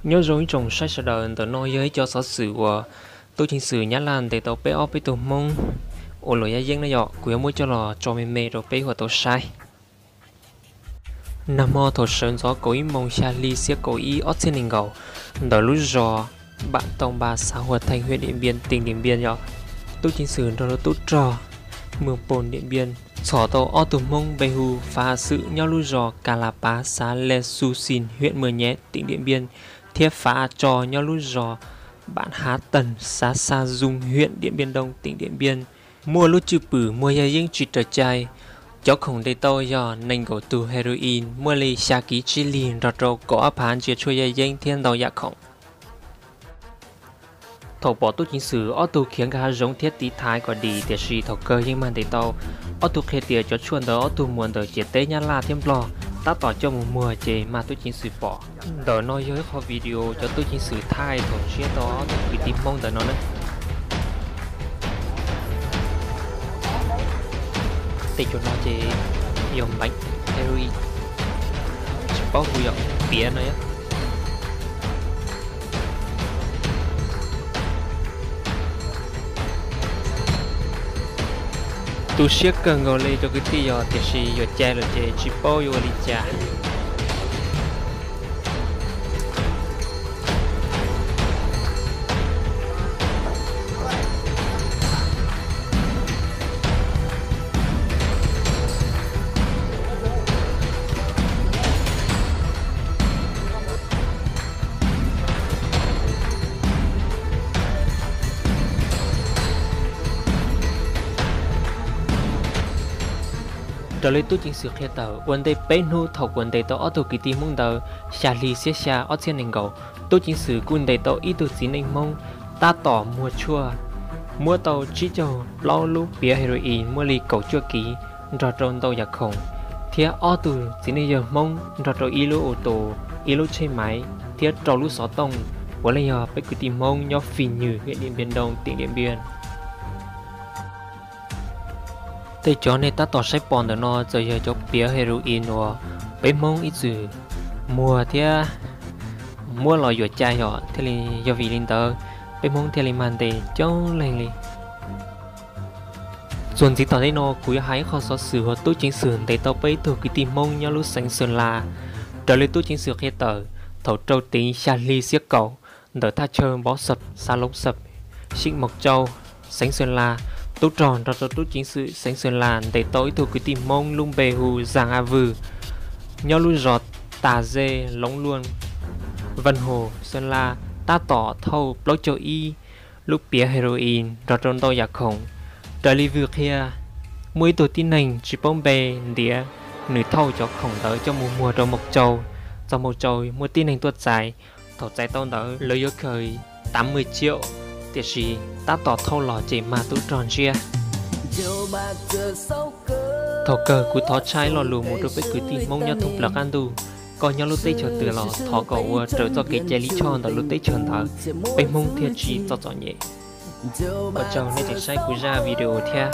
Nyob zoo ib tsoom saib sawv daws, ntawm no yog ib co xov xwm uas tub ceev xwm Nyab Laj ntes tau peb ob peb tug Hmoob ua luam yaj yeeb na yom, kuv yuav muab coj los tso me me rau peb ua tau saib. Nag hmo thaum sawv ntxov kaum ib moos xya hli xiab kaum ib ob txhiab nees nkaum, ntawm lub zos Npam Tau Npa xav Hua Theej hiaj Diam Npiaj teem Diam Npiaj yom, tub ceev xwm nrog rau tub rog Mws Pos Diam Npiaj txhom tau ob tug Hmoob npe hu Fav Xwm nyob lub zos Ka La Pav xav Le Xu Xis hiaj Mws Nyem teem Diam Npiaj thiab Fav Tso nyob lub zos Npam Hav Teeg xav Xa Zoo hiaj Diam Npiaj Doo teem Diam Npiaj muaj lub cwj pwm muag yaj yeeb tsis raws cai. Cov khoom ntes tau yog nees nkaum tug heroin, muaj li xya kiv tsib lig nrog rau kaum ob phav ntsiav tshuaj yaj yeeb thiab ntau yam khoom. Thaum pom tub ceev xwm ob tug khiav nkag hav zoov thiab tiv thaiv kom dim, tiam sis thaum kawg yeej mag ntes tau. Ob tug qhia tias cov tshuaj ntawd ob tug muag ntawm ciam teb Nyab Laj thiab Nplog, tab tom coj mus muag ces mag tub ceev xwm pom. Ntawm no yog ib qho video cov tub ceev xwm thaij thaum ntshiab tau ob tug kwv tij Hmoob ntawm no na. Tej cov no ces yog npeev heroin, tsis paub hu yog piav no. Tu siab kawg nkaus li cov kwv tij yog, tiam sis yuam cai lawm ces tsis paub yuav ua li cas. Raws li tub ceev xwm qhia tawm, ua ntej peb hnub thaum kuv ntes tau ob tug kwv tij Hmoob ntawd, xya hli xiab xya ob txhiab nees nkaum, tub ceev xwm kuj ntes tau ib tug txiv neej Hmoob tab tom muag tshuaj, muab tau tsib caug plaub lub piav heroin muaj li kaum cuaj kiv nrog rau ntau yam khoom, thiab ob tug txiv neej yawg Hmoob nrog rau ib lub u tus, ib lub tsheb maiv thiab rau lub xov tooj, puav leej yog peb kwv tij Hmoob nyob Fim Nyws, hiaj Diam Npiaj Doo, teem Diam Npiaj. Tej cov nej tab tom saib pom ntawm no txawm yog cov piav heroin uas peb Hmoob ib txwm muag thiab muab los yuam cai yom, thiaj li yog vim li ntawd peb Hmoob thiaj li mag ntes coob leej li. Txuas ntxiv tom ntej no kuv yuav hais ib qho xov xwm uas tub ceev xwm ntes tau peb ib tug kwv tij Hmoob nyob lub xeev Xeem Las. Raws li tub ceev xwm qhia tawm, thaum rau tiv xya hli xiab kaum, ntawm thaj chaw Npov Xab xav Loov Xab, xeem Mos Tsau, xeev Xeem Las, tub rog nrog rau tub ceev xwm xeev Xeem Las ntes tau ib tug kwv tij Hmoob lub npe hu Zaj A Vwm, nyob lub zos Tas Ze, Loov Luaj, Vaj Hos, Xeem Las, tab tom thauj plaub caug ib lub piav heroin nrog rau ntau yam khoom. Raws li Vwm qhia, muaj ib tug tib neeg tsis paub npe ntiav, nws thauj cov khoom ntawd coj mus muag rau Mos Tsau. Txog Mos Tsau muaj tib neeg tuaj txais, thaum txais tau ntawd lawv yuav khaws tav mej ciam, tiam sis tab tom thauj los ces mag tub rog ntsiab. Thaum kawg kuv thov tshaj lo lus mus rau peb kwv tij Hmoob nyob thoob plaws qab ntuj, koj nyob lub teb chaws twg los thov kom ua raws txoj kev cai lij choj ntawm lub teb chaws ntawd, peb Hmoob thiaj tsis txom txom nyem. Ua tsaug nej tseem saib kuv zaj video thiab.